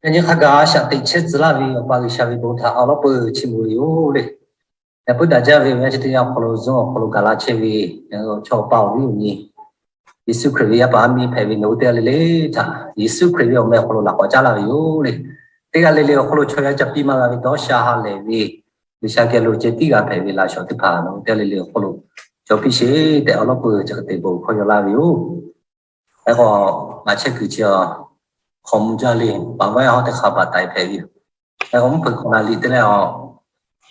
Yaꞈ nyi hk'a gaˬ a shaꞈ teꞈ chehˇ tcuh laˇ ve Awˬ pa G'uiˬsha ve bon htaꞈ awˬ lawˉ peuˬ chiˇ mvuh ve yoˬ le. Yaꞈ puiˉ daꞈ jaˇ ve awˬ yanˇ chi teˇ yanˇ awˬ hk'aw lo zuhˆ awˬ hk'aw lo gaˬ la chehˇ ve chaw awˬ pa awˬ viˉ awˬ nyi, Yeˍsuˆ Hkriꞈ ve yaˇ paˍ yaˇ miˇ hpehꞈ ve nawˬ hui teˇ g'aˇ le le htaꞈ Yeˍsuˆ Hkriꞈ ve awˬ meh awˬ hk'aw lo laꞈ k'awꞈ caˉ laˇ ve yoˬ le. Teˇ g'aˇ le le awˬ hk'aw lo chaw yaˇ ca piˇ maˇ g'a ve dawˇ sha ha lehˬ ve, G'uiˬsha geh lo ceh tiˉ g'a hpehꞈ ve laꞈ shawˍ teˇ hpaˍ nawˬ hui teˇ g'aˇ le le awˬ hk'aw lo cawˬ piˇ sheˍ tehꞈ awˬ lawˉ peuˬ chi hk'e te bon hkawˇ yaw laˇ ve yoˬ. Hk'e k'o, ngaˬ chehˇ kuiˬ chi hk'aw mvuh jaˇ le, paˍ vaˇ yaˇ hawˉ teˇ hk'aˇ baˬ taiˍ hpehꞈ ve yoˬ. Hk'e k'o, mvuhˇ hpeuꞈ hk'awꞈ naˍ liꞈ te leh a,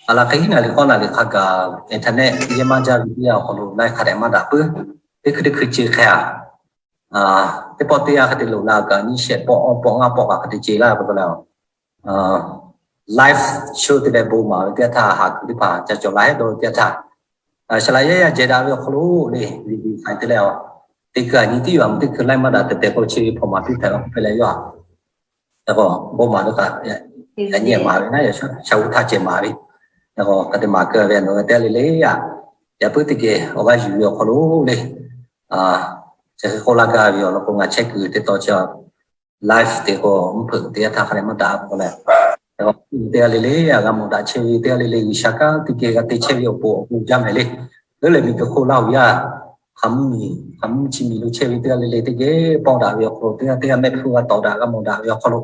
a laˬ hk'e hiˉ naˍ liꞈ k'awˇ naˍ liꞈ hk'a gaˬ internet yehˇ maˇ jaˇ ve teˇ yanˇ awˬ hk'aw lo na hk'a dehꞈ maˇ daꞈ puiˉ. Teˇ hkui teˇ hkui ce hk'e a, teˇ pawˆ teˇ yanˇ hk'e te loꞈ la kaꞈ nyiˇ shehˆ pawˆ awˇ pawˆ ngaˇ pawˆ kaꞈ hk'e te ce laˇ ve k'o le, live show te leh bon maˍ ve teˇ yanˇ htaˇ haˍ kuiˬ teˇ hpaˍ ca cawˬ la hehˉ dawˇ ve teˇ yanˇ htaˇ, saˍ laꞈ yaˇ yaˇ jehˬ daꞈ ve awˬ hk'aw lo le, video file te leh a, teˇ hkui a nyi tiˉ yoˬ, teˇ hkui laiˉ maˇ daꞈ tehꞈ tehꞈ k'o chi ve hpawnˬ maˍ piˇ hpehꞈ la k'oˆ hpehꞈ leh yoˬ. Bon maˍ ve kaꞈ, yaꞈ nyi maˍ ve naˉ, shaˍ g'uˇ htaˇ ceh maˍ ve, hk'a te maˍ keu ve nawˬ hui teˇ g'aˇ le le a, yaꞈ puiˉ teˇ geh awˬ g'aˇ yuˬ ve awˬ hk'aw lo le, chi hk'e k'oˆ laˇ gaˇ ve awˬ lawn k'o, ngaˬ chehˇ kuiˬ teˇ taw chi live te k'o mvuhˇ hpeuꞈ teˇ yanˇ htaˇ hk'a dehꞈ maˇ daꞈ k'o leh, teˇ g'aˇ le le a g'a mawˬ daꞈ chehˇ ve teˇ g'aˇ le le G'uiˬsha kanˉ teˇ geh g'a te chehˇ ve awˬ pon awˬ bon jaˇ mehˍ le. Leuˉ leh miˬguiˬ hk'oˆ Laˇ huˍ yaˇ hk'aˬ mvuhˇmiˬ hk'aˬ mvuhˇ chi miˬ lo chehˇ ve teˇ g'aˇ le le teˇ geh pawˆ daꞈ ve awˬ hk'aw lo, teˇ g'aˇ teˇ g'aˇ mehˆ hpfuhˇ g'a tawˍ daꞈ g'a mawˬ daꞈ ve awˬ hk'aw lo,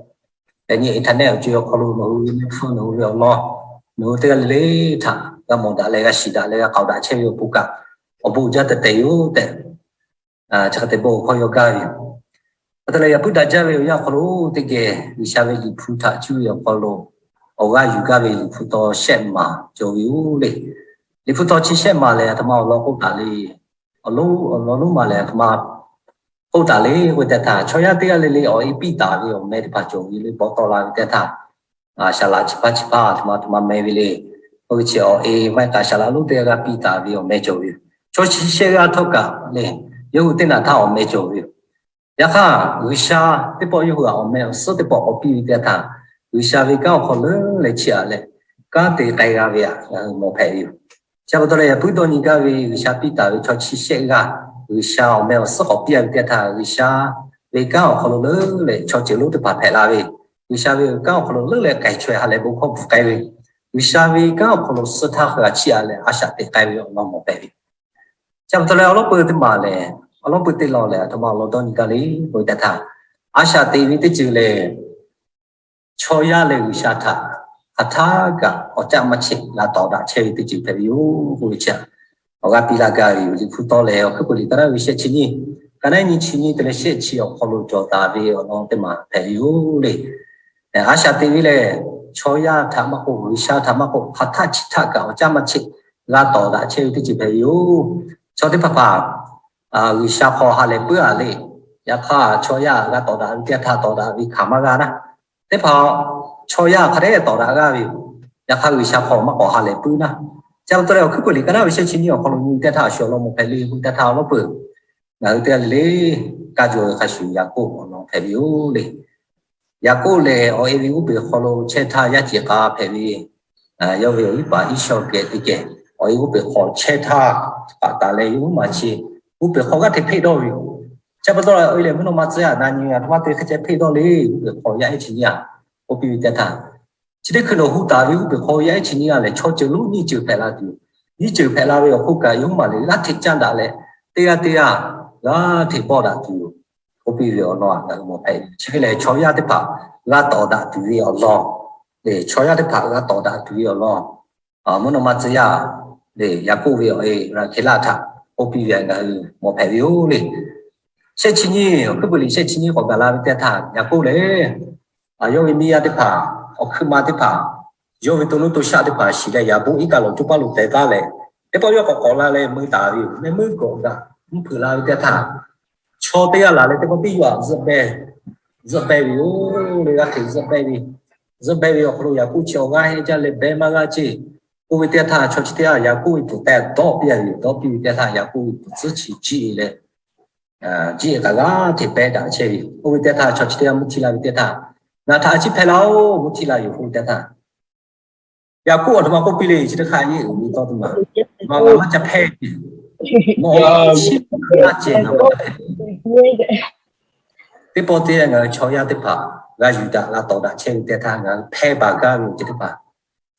yaꞈ nyi internet awˬ co awˬ hk'aw lo nawˬ hui ve mehˆ hpfuhˇ nawˬ hui ve awˬ lawn, nawˬ hui teˇ g'aˇ le le htaꞈ g'a mawˬ daꞈ leh g'a shiˍ daꞈ leh g'a k'aoˍ daꞈ chehˇ ve awˬ pon kaꞈ awˬ bon jaˇ tehꞈ tehꞈ yoˬ tehꞈ, chi hk'e te bon hkawˇ yaw gaˇ ve yoˬ. Hk'e te leh yaꞈ puiˉ daꞈ jaˇ ve awˬ yanˇ awˬ hk'aw lo teˇ geh G'uiˬsha ve Liꞈ hpu htaꞈ cuˇ ve awˬ hk'aw lo awˬ g'aˇ yuˬ gaˇ ve Liꞈ hpu taw shehˆ maˍ cawˬ ve yoˬ le. Liꞈ hpu taw chi shehˆ maˍ lehˬ, aˬ htoꞈ ma awˬ lawn k'oˆ taˍ le. Awˬ lawn lonˉ maˬ lehˬ, aˬ htoꞈ ma k'oˆ taˍ le k'oˆ ve teˇ htaˇ, chaw yaˇ teˇ g'aˇ le le awˬ e piˇ taˍ ve awˬ meh teˇ hpaˍ cawˬ ve le, bawˆ tawˆ la ve teˇ htaˇ, saˍ laꞈ chi hpaˇ chi hpaˇ aˬ htoꞈ ma aˬ htoꞈ ma meh ve le. Oˇ ve chi awˬ e maˇ heˆ kaꞈ saˍ laꞈ lonˉ teˇ g'aˇ g'aˇ piˇ taˍ ve awˬ meh cawˬ ve yoˬ. Chaw chi shehˆ g'aˇ htawˇ kaꞈ le, yawˇ hui teˇ naꞈ htaˇ awˬ meh cawˬ ve yoˬ. Yaꞈ hk'aˇ, G'uiˬsha teˇ pawˆ yawˇ hui htaꞈ awˬ meh awˬ suhˉ teˇ pawˆ k'awꞈ piˇ ve teˇ htaˇ, G'uiˬsha ve kanˉ awˬ hk'aw leuˉ leh chiˇ aꞈ leh, kanˉ te k'ai g'a ve aꞈ ngaˬ hui mawˬ hpehꞈ ve yoˬ. Chi pa taw leh, yaꞈ puiˉ dawˇ nyi gaˇ ve G'uiˬsha piˇ taˍ ve chaw chi shehˆ g'aˇ G'uiˬsha awˬ meh awˬ suhˉ k'awꞈ piˇ a ve teˇ htaˇ, G'uiˬsha ve kanˉ awˬ hk'aw lo leuˉ leh chaw ceuˬ lonˉ teˇ hpaˍ hpehꞈ la ve, G'uiˬsha ve kanˉ awˬ hk'aw lo leuˉ leh k'ai chaweh ha lehˬ bon hkawˇ bvuhˬ k'ai ve, G'uiˬsha ve kanˉ awˬ hk'aw lo suh htaˇ hk'a g'a chiˇ aꞈ leh a shaꞈ teꞈ k'ai ve awˬ lawn mawˬ hpehꞈ ve. Chi pa taw leh awˬ lawn peuˬ teˇ maˬ lehˬ, awˬ lawn peuˬ teˇ lawn lehˬ, aˬ htoꞈ ma awˬ lawn dawˇ nyi gaˇ le k'oˆ ve teˇ htaˇ, a shaꞈ teꞈ ve teˇ ceuˬ lehˬ, chaw yaˇ leh G'uiˬsha htaꞈ hk'aˬ htaˇ kaꞈ awˬ caˆ maˇ cheˆ g'a tawˍ daꞈ chehˇ ve teˇ ceuˬ hpehꞈ ve yoˬ k'oˆ ve chi, awˬ g'aˇ piˇ laˇ gaˇ ve yoˬ. Liꞈ hpu tawˇ lehˬ, awˬ hkuiˉ puiˍ liꞈ ka naˉ ve shehˆ chi nyiˇ, ka naˉ nyi chi nyiˇ te leh shehˆ chi awˬ hk'aw lo cawˬ taˍ ve awˬ lawn teˇ maˬ hpehꞈ ve yoˬ le. A shaꞈ teꞈ ve lehˬ, chaw yaˇ htaꞈ maˇ k'oˆ, G'uiˬsha htaꞈ maˇ k'oˆ, hk'aˬ htaˇ chi htaˇ kaꞈ awˬ caˆ maˇ cheˆ g'a tawˍ daꞈ chehˇ ve teˇ ceuˬ hpehꞈ ve yoˬ. Chaw teˇ hpaˍ hpaˍ G'uiˬsha hk'aw ha lehˬ puiˉ a le. Yaꞈ hk'aˇ, chaw yaˇ g'a tawˍ daꞈ ve teˇ htaˇ tawˍ daꞈ ve hkanˍ maˇ g'a naˉ. Teˇ hpaˍ chaw yaˇ hk'a dehꞈ tawˍ daꞈ g'aˇ ve yoˬ. Yaꞈ hk'aˇ, G'uiˬsha hk'aw maˇ k'awꞈ ha lehˬ puiˉ naˉ. Chi pa taw leh, awˬ hkuiˉ puiˍ liꞈ ka naˉ ve shehˆ chi nyiˇ awˬ hk'aw lo nyi teˇ htaˇ, a shu awˬ lawn mawˬ hpehꞈ le k'oˆ ve teˇ htaˇ, awˬ lawn peuˬ ngaˬ hui teˇ g'aˇ le le kaˇ jaw ve hk'a shuˍ Yaˍkoˆ awˬ lawn hpehꞈ ve yoˬ le. Yaˍkoˆ lehˬ, awˬ e ve g'oˇ peˬ hk'aw lo chehˇ htaˇ yaˇ ceˬ k'a hpehꞈ ve, yawˇ ve awˬ viˉ paˍ Iˉsawˇ geh teˇ geh awˬ e g'oˇ peˬ hk'aw chehˇ htaˇ, paˍ taˍ leh yawˇ huiˉ maˬ chi g'oˇ peˬ hk'aw g'aˇ hteꞈ hpeˆ dawˇ ve yoˬ. Chi pa taw leh, awˬ e lehˬ mvuhˇ naw ma tcuh yaˇ na nyi a htoꞈ ma te hk'e ceh hpeˆ dawˇ le, g'oˇ peˬ hk'aw yaˇ ehˉ chi nyiˇ a k'oˆ piˇ ve teˇ htaˇ, chi teˇ hkui nawˬ hu taˍ ve g'oˇ peˬ hk'aw yaˇ ehˉ chi nyiˇ a lehˬ, chaw ceuˬ lonˉ nyiˇ ceuˬ hpehꞈ la tuˬ yoˬ. Nyiˇ ceuˬ hpehꞈ la ve awˬ hk'oˆ kaꞈ, yawˇ huiˉ maˬ lehˬ g'aˇ hteꞈ caˇ daꞈ leh, teˇ g'aˇ teˇ g'aˇ g'aˇ hteꞈ bawˆ daꞈ tuˬ yoˬ k'oˆ piˇ ve awˬ lawn a ngaˬ hui mawˬ hpehꞈ ve. Chi hk'e lehˬ, chaw yaˇ teˇ hpaˍ g'a tawˍ daꞈ tuˬ ve awˬ lawn, chaw yaˇ teˇ hpaˍ g'a tawˍ daꞈ tuˬ ve awˬ lawn, mvuhˇ naw ma tcuh yaˇ lehˬ, Yaˍkoˆ ve awˬ e Raˍhkeˍlaˆ htaꞈ k'oˆ piˇ ve ngaˬ hui mawˬ hpehꞈ ve yoˬ le. Shehˆ chi nyiˇ, awˬ hkuiˉ puiˍ liꞈ shehˆ chi nyiˇ k'awꞈ gaˬ la ve teˇ htaˇ, Yaˍkoˆ lehˬ, yawˇ ve miˇ yaˇ teˇ hpaˍ, awˬ hkui ma teˇ hpaˍ, yawˇ ve to nuˇ to shaˆ teˇ hpaˍ shiˍ leh, yaꞈ bon iˉ kaˆ lawˬ coˇ paˉ lo teh taˉ leh, teˇ pawˆ yawˇ k'awꞈ k'awꞈ la leh mui taˍ ve yoˬ. Mehˆ muiˉ kawꞈ gaꞈ mvuhˇ hpeuꞈ la ve teˇ htaˇ, chaw teˇ g'aˇ laˬ leh teˇ pawˆ teˇ yawˇ htaꞈ zuhˆ behˇ ve yoˬ le. G'aˇ hteꞈ zuhˆ behˇ ve, zuhˆ behˇ ve awˬ hk'aw lo Yaˍkoˆ chi awˬ g'aˇ heˆ jaˇ leh behˇ maˇ g'aˇ ceˇ k'oˆ ve teˇ htaˇ, chaw chi teˇ g'aˇ Yaˍkoˆ ve tuˬ tehꞈ dawˆ piˇ a ve yoˬ. Dawˆ piˇ ve teˇ htaˇ, Yaˍkoˆ ve tuˬ tcuhˉ chi jiˆ leh, jiˆ kaꞈ g'aˇ hteꞈ pehˇ daꞈ chehˇ ve yoˬ. Oˇ ve teˇ htaˇ, chaw chi teˇ g'aˇ mvuhˇ htiˇ la ve teˇ htaˇ, ngaˬ htaꞈ a ciˉ hpehˇ laˇ-oˬ, mvuhˇ htiˇ la yoˬ k'oˆ ve teˇ htaˇ, Yaˍkoˆ aˬ htoꞈ ma k'oˆ piˇ le, chi teˇ hk'aˇ yeˇ uiˍ ve tawˇ teˇ maˬ, nawˬ ngaˬ maˇ ca hpehˇ, nawˬ chi hk'aˇ ceh ngaˬ maˇ ca hpehˇ. Teˇ pawˆ teˇ yanˇ ngaˬ hui chaw yaˇ teˇ hpaˍ g'a yuˬ daꞈ g'a tawˍ daꞈ chehˇ ve teˇ htaˇ, ngaˬ hui hpehˇ baˬ gaˇ ve awˬ ceuˬ teˇ hpaˍ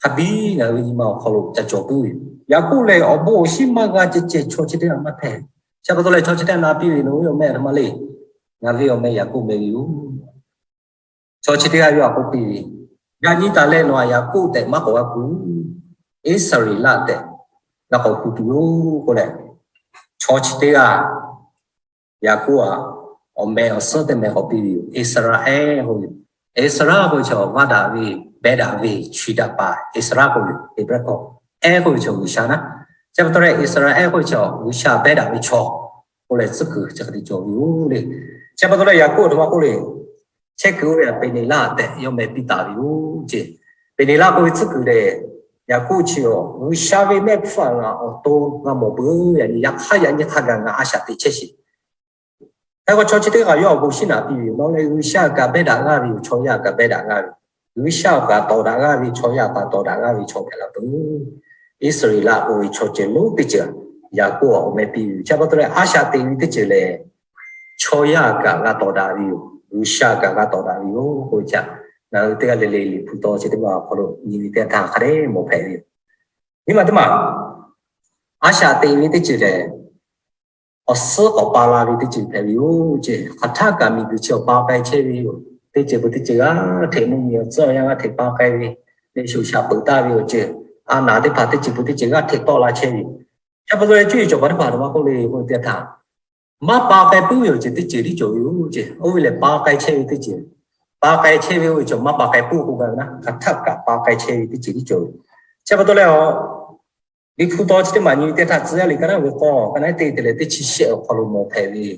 hk'a biˇ ngaˬ hui ve nyi ma awˬ hk'aw lo ca cawˬ puiˉ ve yoˬ. Yaˍkoˆ lehˬ, awˬ bon awˬ shinˉ maˇ g'a ceh ceh chaw chi teˇ g'aˇ maˇ hpehˇ. Chi pa taw leh chaw chi teˇ g'aˇ na piˇ ve, Nawˬ ve awˬ meh aˬ htoꞈ ma le? Ngaˬ ve awˬ meh Yaˍkoˆ meh ve yoˬ. Chaw chi teˇ g'aˇ yawˇ htaꞈ k'oˆ piˇ ve, G'a nyi taˍ leh nawˬ htaꞈ Yaˍkoˆ tehꞈ maˇ k'awꞈ g'a kuˬ, Iˉsaˍreˍlaˆ tehꞈ g'a k'awꞈ kuˬ tuˬ yoˬ k'oˆ leh, chaw chi teˇ g'aˇ Yaˍkoˆ htaꞈ awˬ meh awˬ suhˉ teˇ meh k'awꞈ piˇ ve yoˬ. Iˉsaˍreˍlaˆ k'oˆ ve yoˬ. Iˉsaˍreˍlaˆ k'oˆ ve chaw, vaˇ daꞈ ve, behˇ daꞈ ve, chi daꞈ paˍ Iˉsaˍreˍlaˆ k'oˆ ve yoˬ. Heˍbrehˇ hkawˇ, ehˉ k'oˆ ve chaw G'uiˬsha naˉ. Chi pa taw leh Iˉsaˍreˍlaˆ k'oˆ ve chaw, G'uiˬsha behˇ daꞈ ve chaw k'oˆ leh tcuhˉ kuiˬ chi hk'e te cawˬ ve yoˬ le. Chi pa taw leh Yaˍkoˆ aˬ htoꞈ ma k'oˆ le, chehˇ kuiˬ oˇ ve htaꞈ Peˍneˍlaˆ tehꞈ yawˇ meh piˇ taˍ ve yoˬ ce. Peˍneˍlaˆ k'oˆ ve tcuhˉ kuiˬ lehˬ, Yaˍkoˆ chi awˬ, G'uiˬsha ve mehˆ hpfuhˇ htaꞈ ngaˬ awˬ to g'a mawˬ peuˬ. Yaꞈ nyi yaꞈ hk'aˇ yaꞈ nyi hk'a gaˬ ngaˬ a shaꞈ teꞈ chehˇ sheˍ. Hk'e k'o chaw chi teˇ g'aˇ yawˇ awˬ bon shinˉ naꞈ piˇ ve yoˬ. Nawˬ lehˬ G'uiˬsha kaꞈ behˇ daꞈ g'aˇ ve yoˬ, chaw yaˇ kaꞈ behˇ daꞈ g'aˇ ve yoˬ. G'uiˬsha kaꞈ tawˍ daꞈ g'aˇ ve, chaw yaˇ kaꞈ tawˍ daꞈ g'aˇ ve chaw hpehꞈ la peuˬ. Iˉsaˍreˍlaˆ k'oˆ ve chaw ceuˬ lonˉ teˇ ceuˬ Yaˍkoˆ awˬ meh piˇ ve yoˬ. Chi pa taw leh a shaꞈ teꞈ ve teˇ ceuˬ lehˬ, chaw yaˇ kaꞈ g'a tawˍ daꞈ ve yoˬ, G'uiˬsha kaꞈ g'a tawˍ daꞈ ve yoˬ k'oˆ ve chi, ngaˬ hui teˇ g'aˇ le le Liꞈ hpu taw chi teˇ maˬ awˬ hk'aw lo nyi ve teˇ g'aˇ htaˇ hk'a dehꞈ mawˬ hpehꞈ ve yoˬ. Nyi ma teˇ maˬ, a shaꞈ teꞈ ve teˇ ceuˬ lehˬ, awˬ suhˉ k'awꞈ pa la ve teˇ ceuˬ hpehꞈ ve yoˬ ce. Hk'aˬ htaˇ kaꞈ miˬguiˬ chi awˬ pa k'ai chehˇ ve yoˬ. Teˇ ceuˬ peuˬ teˇ ceuˬ g'aˇ hteꞈ mvuhˇmiˬ awˬ tcuhˉ awˬ yanˇ g'aˇ hteꞈ pa k'ai ve, leh shoˍ shaꞈ peuˬ taˍ ve awˬ ceuˬ, a naˍ teˇ hpaˍ teˇ ceuˬ peuˬ teˇ ceuˬ g'aˇ hteꞈ tawˆ la chehˇ ve yoˬ. Chi pa taw leh cuˇ yiˍ cawˬ paˍ teˇ hpaˍ aˬ htoꞈ ma k'oˆ le k'oˆ ve teˇ htaˇ, maˇ pa k'ai puiˉ ve awˬ ceuˬ teˇ ceuˬ tiˉ cawˬ ve yoˬ ce. Oˇ ve lehˬ pa k'ai chehˇ ve teˇ ceuˬ, pa k'ai chehˇ ve oˇ ve cawˬ, maˇ pa k'ai puiˉ k'oˆ gaˇ ve naˉ, hk'aˬ htaˇ kaꞈ pa k'ai chehˇ ve teˇ ceuˬ tiˉ cawˬ ve. Chi pa taw leh a Liꞈ hpu taw chi teˇ maˬ nyi ve teˇ htaˇ, Tcuh yaˇ liꞈ ka naˉ ve k'awˇ ka naˉ teˇ te leh teˇ chi shehˆ awˬ hk'aw lo mawˬ hpehꞈ ve,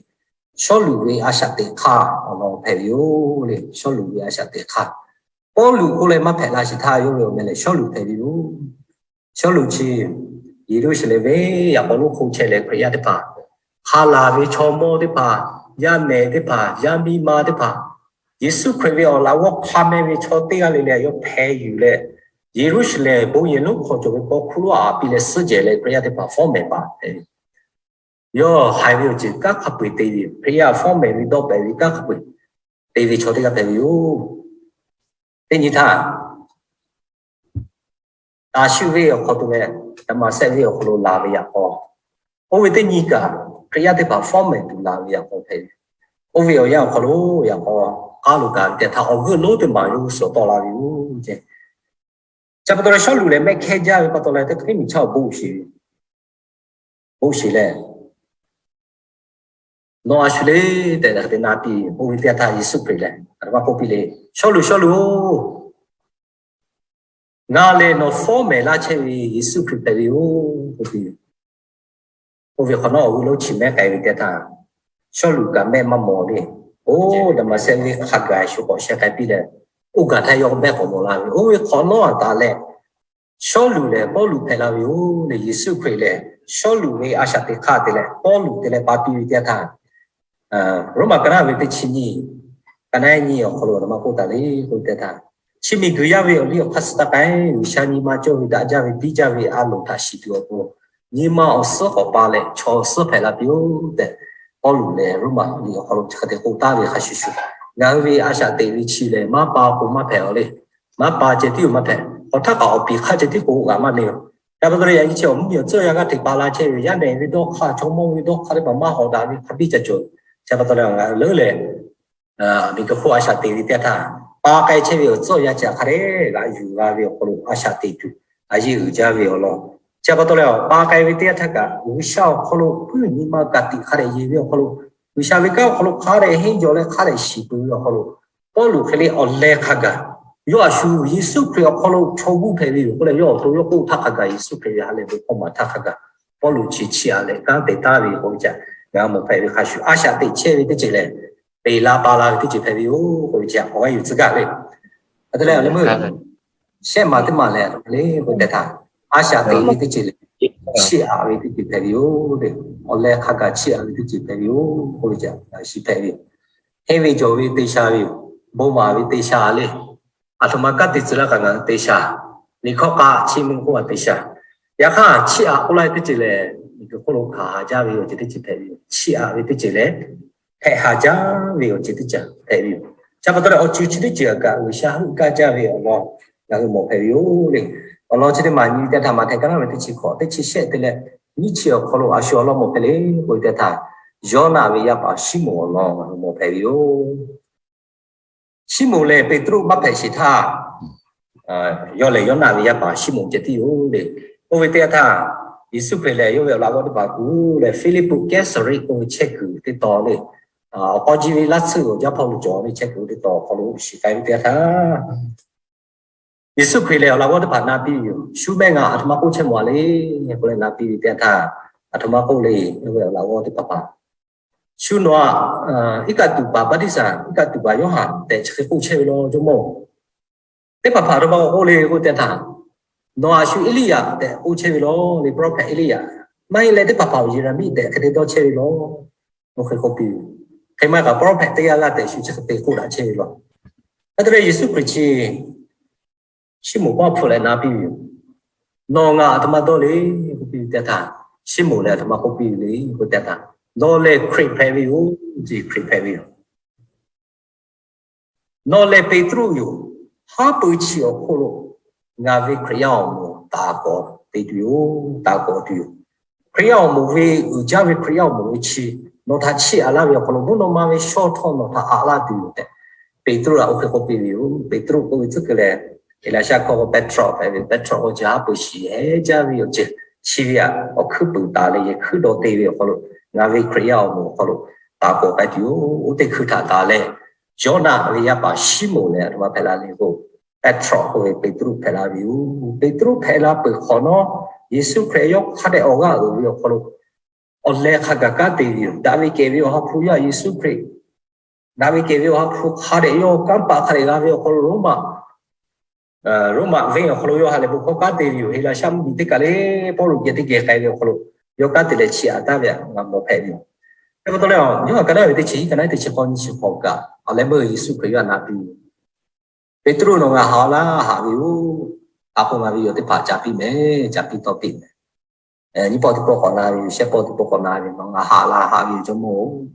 Sawˉluꞈ ve a shaꞈ teꞈ hk'aˇ awˬ lawn hpehꞈ ve yoˬ le. Sawˉluꞈ ve a shaꞈ teꞈ hk'aˇ, Pawˇluꞈ k'oˆ leh maˇ hpehꞈ la sheˍ htaˇ, yawˇ ve awˬ meh lehˬ Sawˉluꞈ hpehꞈ ve yoˬ. Sawˉluꞈ chi Yeˍruˆsaˍlehnˍ venˇ yaꞈ k'aw lonˉ hk'oˆ chehˇ leh Hkriꞈ yaˇ teˇ hpaˍ hk'a laˬ ve chaw mawˇ teˇ hpaˍ, yaˇ nehˬ teˇ hpaˍ, yaˇ miˇ ma teˇ hpaˍ, Yeˍsuˆ Hkriꞈ ve awˬ laꞈ g'awˇ hk'a meh ve chaw teˇ g'aˇ le le yawˇ hpeh yuˬ leh, Yeˍruˆsaˍlehnˍ bon yehˬ lonˉ hk'aw cawˬ ve paw hkuˇ lonˉ aꞈ piˇ leh suhˉ jehˬ leh Hkriꞈ yaˇ teˇ hpaˍ fawˉ mehˍ paˍ hpehꞈ ve. Yawˇ haiˬ ve awˬ ceuˬ kanˉ hk'a peu-eˬ te ve, Hkriꞈ yaˇ fawˉ mehˍ ve dawˇ pehˍ ve kanˉ hk'a peu-eˬ te ve chaw teˇ g'aˇ hpehꞈ ve yoˬ. Teˇ nyi htaˇ, Taˍshuˆ venˇ awˬ hk'aw to leh Daˍmaˍsehˆ venˇ awˬ hk'aw lo laˬ ve yaꞈ k'aw, oˇ ve teˇ nyi kaꞈ Hkriꞈ yaˇ teˇ hpaˍ fawˉ mehˍ tuˬ laˬ ve yaꞈ k'aw hpehꞈ ve. Oˇ ve awˬ yanˇ awˬ hk'aw lo yaꞈ k'aw k'aˉ lo gaˬ ve teˇ htaˇ, awˬ g'euˆ lonˉ teˇ maˬ yawˇ hui suhˍ tawˆ la ve yoˬ ce. Chi pa taw leh Sawˉluꞈ lehˬ mehˆ hkehˇ jaˇ ve pa taw leh teˇ hk'e miˬ chaˇ awˬ bon sheˍ ve, bon sheˍ leh, Nawˬ a shu le tehꞈ hk'e te na piˇ. Oˇ ve teˇ yanˇ htaˇ Yeˍsuˆ Hkriꞈ lehˬ aˬ htoꞈ ma k'oˆ piˇ le, Sawˉluꞈ, Sawˉluꞈ-oˬ, ngaˬ lehˬ nawˬ fawˉ mehˍ laˇ chehˇ ve Yeˍsuˆ Hkriꞈ hpehꞈ ve yoˬ k'oˆ piˇ ve. Oˇ ve hk'awꞈ nawˉ awˬ g'euˆ lonˉ chi mehˉ k'ai ve teˇ yanˇ htaˇ, Sawˉluꞈ kaꞈ mehˆ maˇ mawˬ le. Oˇ Daˍmaˍsehˆ venˇ hk'a gaˬ shu k'awꞈ sheh k'ai piˇ leh, oˇ gaˬ htaˇ yawˇ mehˆ k'awꞈ mawˬ la ve. Oˇ ve hk'awꞈ nawˉ a taˍ leh, Sawˉluꞈ lehˬ Pawˇluꞈ hpehꞈ la ve yoˬ leh, Yeˍsuˆ Hkriꞈ lehˬ Sawˉluꞈ ve a shaꞈ teꞈ hk'aˇ te leh Pawˇluꞈ te leh pa piˇ ve teˇ yanˇ htaˇ, Roˉmaꞈ ka naˉ ve teˇ chi nyiˇ, ka naˉ nyiˇ awˬ hk'aw lo aˬ htoꞈ ma k'oˆ taˍ le k'oˆ ve teˇ yanˇ htaˇ, chi miˬguiˬ yaˇ ve awˬ liˇ awˬ hk'aˇ suh taˇ k'ai, G'uiˬsha nyi ma cawˇ ve daꞈ jaˇ ve biˇ jaˇ ve a loˍ htaꞈ shiˍ tuˬ awˬ pon, nyi ma awˬ suhˉ k'awꞈ pa leh chaw awˬ suhˉ hpehꞈ la piˇ-oˆ tehꞈ, Pawˇluꞈ lehˬ Roˉmaꞈ liꞈ awˬ hk'aw lo chi hk'e te k'oˆ taˍ ve hk'a shuˍ shuˍ, ngaˬ hui ve a shaꞈ teꞈ ve chi lehˬ maˇ pa k'o maˇ hpehꞈ-a le. Maˇ pa ceh tiˉ yoˬ maˇ hpehꞈ. Hk'awꞈ htaˇ kaꞈ awˬ piˍ hk'aˇ ceh tiˉ k'o g'aꞈ maˇ le-oˬ. Chi pa taw leh yaꞈ nyi chi awˬ mvuhˇmiˬ awˬ tcuhˉ awˬ yanˇ g'aˇ hteꞈ pa la chehˇ ve, yaˇ nehˬ ve dawˇ hk'aˇ, chaw mawˇ ve dawˇ hk'aˇ teˇ hpaˍ maˇ hawꞈ daꞈ ve hk'a biˇ ca cawˬ. Chi pa taw leh ngaˬ hui leuˉ leh miˬguiˬ hk'oˆ a shaꞈ teꞈ ve teˇ yanˇ htaˇ, pa k'ai chehˇ ve awˬ tcuhˉ awˬ yanˇ chi hk'a dehꞈ g'aꞈ yuˬ g'a ve awˬ hk'aw lo a shaꞈ teꞈ tuˬ a yeˇ uiˍ jaˇ ve awˬ lawn. Chi pa taw leh pa k'ai ve teˇ yanˇ htaˇ kaꞈ G'uiˬsha awˬ hk'aw lo puiˉ nyi ma ka tiꞈ hk'a dehꞈ yeˬ ve awˬ hk'aw lo, G'uiˬsha ve kanˉ awˬ hk'aw lo hk'a dehꞈ henˇ jaw leh hk'a dehꞈ shiˍ peuˬ ve awˬ hk'aw lo, Pawˇluꞈ hk'e le awˬ leh hk'a gaˬ, yawˇ a shu Yeˍsuˆ Hkriꞈ awˬ hk'aw lo chaw g'uˇ hpehꞈ ve yoˬ k'oˆ leh yawˇ awˬ to yawˇ k'oˆ htaˇ hk'a gaˬ, Yeˍsuˆ Hkriꞈ ve ha lehˬ bon hkawˇ maˍ htaˇ hk'a gaˬ, Pawˇluꞈ chi chiˇ aꞈ leh kanˉ te taˍ ve k'oˆ ve chi, ngaˬ hui mawˬ hpehꞈ ve hk'a shuˍ, a shaꞈ teꞈ chehˇ ve teˇ ceuˬ lehˬ, peꞈ la pa la ve teˇ ceuˬ hpehꞈ ve yoˬ k'oˆ ve chi awˬ g'aˇ yuˬ tcuh gaˇ ve. Aˬ htoꞈ leh awˬ leh meuˇ shehˆ maˬ teˇ maˬ lehˬ aˬ htoꞈ ma le k'oˆ ve teˇ htaˇ, a shaꞈ teꞈ ve teˇ ceuˬ lehˬ, chiˇ aꞈ ve teˇ ceuˬ hpehꞈ ve yoˬ le. Awˬ leh hk'a gaˬ chiˇ aꞈ ve teˇ ceuˬ hpehꞈ ve yoˬ k'oˆ ve chi a shu hpehꞈ ve yoˬ. Henˇ ve jawˬ ve te sha ve yoˬ. Bon maˍ ve te sha le. Aˬ htoꞈ ma kanˉ te tcuh laˇ kaꞈ ngaˬ hui te sha. Liꞈ hkawˇ k'a chiˇ mvuh k'oˆ a te sha. Yaꞈ hk'aˇ chiˇ aꞈ k'oˆ laˇ ve teˇ ceuˬ lehˬ, miˬguiˬ hk'oˆ lo hkanˍ haˍ jaˇ ve awˬ ceuˬ teˇ ceuˬ hpehꞈ ve yoˬ. Chiˇ aꞈ ve teˇ ceuˬ lehˬ, hpehꞈ haˍ jaˇ ve awˬ ceuˬ teˇ ceuˬ hpehꞈ ve yoˬ. Chi pa taw leh awˬ ceuˬ chi teˇ ceuˬ kaꞈ G'uiˬsha heuˆ gaˇ jaˇ ve awˬ lawn ngaˬ hui mawˬ hpehꞈ ve yoˬ le. Awˬ lawn chi teˇ maˬ nyi teˇ htaˇ, Maꞈhtehˍ kaˉ naˉ ve teˇ chi hkawꞈ teˇ chi shehˆ te leh nyiˇ chi awˬ hk'aw lo a shu awˬ lawn mawˬ hpehꞈ le k'oˆ ve teˇ htaˇ, Yawˇnaˆ ve yaˇ paˍ Siˉmonˍ awˬ lawn ngaˬ hui mawˬ hpehꞈ ve yoˬ. Siˉmonˍ lehˬ Peˍtruˆ maˇ hpehꞈ sheˍ htaˇ, yawˇ lehˬ Yawˇnaˆ ve yaˇ paˍ Siˉmonˍ ceh tiˉ yoˬ le. Oˇ ve teˇ yanˇ htaˇ, Yeˍsuˆ Hkriꞈ lehˬ yawˇ ve awˬ laꞈ g'awˇ teˇ hpaˍ kuˬ leh Hpiˇliˇpuˆ Kehˉsaˍriˆ k'oˆ ve chehˇ kuiˬ teˇ tawn le, awˬ k'aw ji ve laˇ tsuhˆ awˬ jaˇ hpawˇ lo cawˬ ve chehˇ kuiˬ teˇ tawn awˬ hk'aw lo shiˍ k'ai ve teˇ yanˇ htaˇ, Yeˍsuˆ Hkriꞈ lehˬ awˬ laꞈ g'awˇ teˇ hpaˍ na piˇ ve yoˬ. Shu mehˆ ngaˬ aˬ htoꞈ ma k'oˆ chehˇ mawˬ a le k'oˆ leh na piˇ ve teˇ yanˇ htaˇ, aˬ htoꞈ ma k'oˆ le, oˇ ve awˬ laꞈ g'awˇ teˇ hpaˍ hpaˍ, shu nawˬ aꞈ iˉ kaˆ tuˬ paˍ baˆtiˆsaˬ, iˉ kaˆ tuˬ paˍ Yoˇhanˬ tehꞈ chi hk'e k'oˆ chehˇ ve law, Jawˇmawˇ. Teˇ hpaˍ hpaˍ aˬ htoꞈ ma k'oˆ le k'oˆ ve teˇ yanˇ htaˇ, nawˬ aꞈ shu Eˇliˇyaꞈ tehꞈ k'oˆ chehˇ ve law le, prophet Eˇliˇyaꞈ. Maˇ heˆ leh teˇ hpaˍ hpaˍ Yeˍraˍmiˆ tehꞈ hk'e te dawˇ chehˇ ve law. Oˇ hk'e k'oˆ piˇ ve. Hk'e maˇ heˆ kaꞈ prophet teˇ g'aˇ g'aˇ tehꞈ shu chi hk'e te k'oˆ daꞈ chehˇ ve law. Hk'e te leh Yeˍsuˆ Hkriꞈ chi Siˉmonˍ paw hpu leh na piˇ ve yoˬ. Nawˬ ngaˬ aˬ htoꞈ ma dawˇ le k'oˆ piˇ ve teˇ yanˇ htaˇ, Siˉmonˍ lehˬ aˬ htoꞈ ma k'oˆ piˇ ve le k'oˆ ve teˇ yanˇ htaˇ, nawˬ lehˬ Hkriꞈ hpehꞈ ve yoˬ. Chi Hkriꞈ hpehꞈ ve yoˬ. Nawˬ lehˬ Peˍtruˆ yoˬ. Haˉ pui chi awˬ hk'oˆ lo ngaˬ ve Hkriꞈ yaˇ awˬ moˍ taˍ kawꞈ te tuˬ yoˬ. Taˍ kawꞈ tuˬ yoˬ. Hkriꞈ yaˇ awˬ moˍ ve uiˍ jaˇ ve Hkriꞈ yaˇ awˬ moˍ ve chi nawˬ htaꞈ chiˇ aꞈ laˇ ve awˬ hk'aw lo, mvuhˇ naw ma ve shaw htawˇ nawˬ htaꞈ aꞈ laˇ tuˬ yoˬ tehꞈ, Peˍtruˆ aꞈ oˇ hk'e k'oˆ piˇ ve yoˬ. Peˍtruˆ k'oˆ ve tcuhˉ kuiˬ lehˬ, Eˍlaˍsaˆ hkawˇ k'o Peˍtruˆ hpehꞈ ve, Peˍtruˆ k'o chi haˉ pui shiˍ hehˉ jaˇ ve yoˬ ceˇ. Chi ve aꞈ awˬ hkuiˉ puiˍ taˍ leh yehˬ hkuiˉ dawˇ te ve awˬ hk'aw lo, ngaˬ ve Hkriꞈ yaˇ awˬ moˍ awˬ hk'aw lo taˍ kawꞈ k'ai tuˬ yoˬ. Oˇ teˇ hkui htaꞈ taˍ leh, Yoˇnaˆ ve yaˇ paˍ Siˉmonˍ lehˬ aˬ htoꞈ ma hpehꞈ la le k'o, Peˍtruˆ k'oˆ ve Peˍtruˆ hpehꞈ la ve yoˬ. Peˍtruˆ hpehꞈ la peuˬ hk'awꞈ nawˉ, Yeˍsuˆ Hkriꞈ yawˇ hk'a dehꞈ awˬ g'aˇ uiˍ ve awˬ hk'aw lo awˬ leh hk'a gaˬ kanˉ te ve yoˬ. Daꞈ ve kehˬ ve Awˬ ha hpu yaˇ Yeˍsuˆ Hkriꞈ, daꞈ ve kehˬ ve Awˬ ha hpu hk'a dehꞈ yawˇ kanˉ paˆ hk'a dehꞈ g'a ve awˬ hk'aw lo Roˉmaꞈ, Roˉmaꞈ venˇ awˬ hk'aw lo yawˇ ha lehˬ bon hkawˇ kanˉ te ve yoˬ. Heˍlaˍsaˆ mvuhˇmiˬ teˇ kaˬ le Pawˇluꞈ geh teˇ geh k'ai ve awˬ hk'aw lo yawˇ kanˉ te leh chiˇ aꞈ taˍ ve aꞈ ngaˬ mawˬ hpehꞈ ve yoˬ. Hk'e pa taw leh, Yoˇhanˬ ka naˉ ve teˇ chi hiˉ ka naˉ teˇ chi k'awˇ nyiˇ chi hk'awꞈ kaꞈ awˬ leh meuˇ Yeˍsuˆ Hkriꞈ yawˇ htaꞈ na piˇ ve, Peˍtruˆ, nawˬ ngaˬ haꞈ laˇ, haꞈ ve yoˬ. A k'o, ngaˬ ve yawˬ teˇ hpaˍ ca piˇ mehˍ, ca piˇ tawˇ piˇ mehˍ. Nyiˇ pawˆ teˇ pawˆ k'awꞈ na ve yoˬ, shehˆ pawˆ teˇ pawˆ k'awꞈ na ve, nawˬ ngaˬ haꞈ laˇ, haꞈ ve yoˬ, Jawˇmawˇ-oˬ.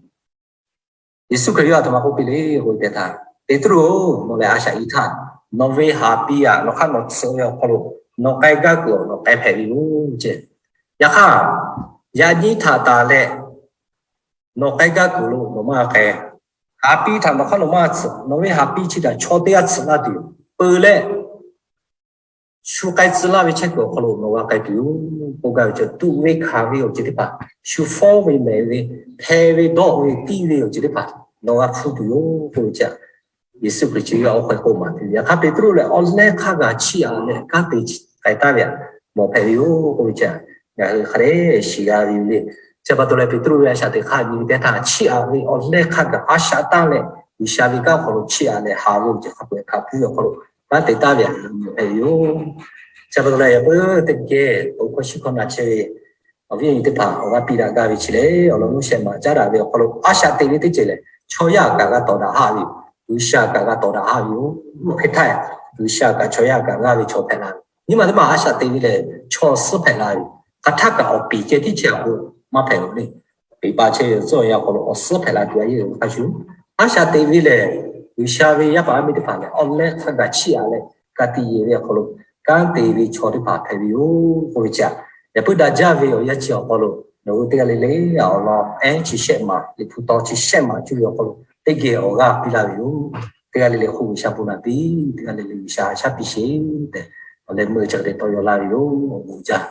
Yeˍsuˆ Hkriꞈ yawˇ aˬ htoꞈ ma k'oˆ piˇ le k'oˆ ve teˇ htaˇ, Peˍtruˆ-oˬ, nawˬ lehˬ a shaꞈ i htaˇ, nawˬ ve haˍ piˇ aꞈ nawˬ hk'aˇ nawˬ tsuhꞈ ve awˬ hk'aw lo nawˬ k'ai gaˇ kuiˬ awˬ nawˬ k'ai hpehꞈ ve yoˬ ceˇ. Yaꞈ hk'aˇ, yaꞈ nyi htaꞈ taˍ leh nawˬ k'ai gaˇ kuiˬ lo nawˬ maˇ k'ai. Haˍ piˇ htaꞈ nawˬ hk'aˇ nawˬ maˇ tsuhꞈ. Nawˬ ve haˍ piˇ chi htaꞈ chaw teˇ g'aˇ tsuhꞈ laˇ tuˬ yoˬ. Peuˬ leh, shu k'ai tcuh laˇ ve chehˇ kuiˬ awˬ hk'aw lo nawˬ g'a k'ai tuˬ yoˬ k'oˆ gaˇ ve chi, tuꞈ ve hkanˍ ve awˬ ceuˬ teˇ hpaˍ, shu fawˉ ve mehˍ ve, hpeh ve dawˆ ve tiˇ ve awˬ ceuˬ teˇ hpaˍ nawˬ g'a hpuˇ tuˬ yoˬ k'oˆ ve chi Yeˍsuˆ Hkriꞈ chi yawˇ oˇ hk'e k'oˆ maˍ piˇ ve. Yaꞈ hk'aˇ, Peˍtruˆ lehˬ awˬ lehˇ hk'aˇ gaˬ chiˇ aꞈ leh kanˉ te k'ai taˍ ve aꞈ mawˬ hpehꞈ ve yoˬ k'oˆ ve chi, ngaˬ hui hk'a dehꞈ shiˍ g'a ve yoˬ le. Chi pa taw leh, Peˍtruˆ ve a shaꞈ teꞈ hk'aˇ nyi ve teˇ htaˇ, chiˇ aꞈ ve awˬ lehˇ hk'aˇ gaˬ a shaꞈ taˍ leh, G'uiˬsha ve kanˉ awˬ hk'aw lo chiˇ aꞈ leh haˍ ve awˬ ceuˬ hk'a peu-eˬ hkanˍ hpuˇ ve awˬ hk'aw lo kanˉ te taˍ ve aꞈ mawˬ hpehꞈ ve yoˬ. Chi pa taw leh, yaꞈ puiˉ teˇ geh awˬ hkawˇ shiˉ hkawˇ na chehˇ ve awˬ viˉ awˬ nyi teˇ hpaˍ awˬ g'aˇ piˇ daꞈ gaˇ ve chi lehˬ, awˬ lawn lonˉ shehˆ maˬ caˉ daꞈ ve awˬ hk'aw lo a shaꞈ teꞈ ve teˇ ceuˬ lehˬ, chaw yaˇ kaꞈ g'a tawˍ daꞈ haˆ ve yoˬ. G'uiˬsha kaꞈ g'a tawˍ daꞈ haˆ ve yoˬ. Hk'e htaˇ, G'uiˬsha kaꞈ chaw yaˇ kaꞈ g'aˇ ve chaw hpehꞈ la ve. Nyi ma teˇ ma a shaꞈ teꞈ ve lehˬ, chaw awˬ suhˉ hpehꞈ la ve yoˬ. Hk'aˬ htaˇ kaꞈ awˬ piˍ ceh tiˉ chehˇ a k'o maˇ hpehꞈ loˬ le. Peˍ pa chehˇ ve tcuh yaˇ awˬ hk'aw lo awˬ suhˉ hpehꞈ la tuˬ a yehˬ ve hk'a shuˍ, a shaꞈ teꞈ ve lehˬ, G'uiˬsha ve yaˇ paˍ yaˇ miˇ teˇ hpaˍ lehˬ, awˬ lehˇ hk'aˇ gaˬ chiˇ aꞈ leh, ka tiꞈ yeˬ ve awˬ hk'aw lo kanˉ te ve chaw teˇ hpaˍ hpehꞈ ve yoˬ k'oˆ ve chi aꞈ, yaꞈ puiˉ daꞈ jaˇ ve awˬ yanˇ chi awˬ hk'aw lo nawˬ hui teˇ g'aˇ le le, awˬ lawn ehˉ chi shehˆ maˬ, Liꞈ hpu taw chi shehˆ maˬ cuˇ ve awˬ hk'aw lo teˇ geh awˬ g'aˇ piˇ laˇ ve yoˬ. Teˇ g'aˇ le le hk'oˆ G'uiˬsha bon naꞈ piˇ, teˇ g'aˇ le le G'uiˬsha shaˉ piˇ sheˍ tehꞈ, awˬ leh meuˇ chi hk'e te tawˇ yaw laˇ ve yoˬ. Awˬ bon jaˇ.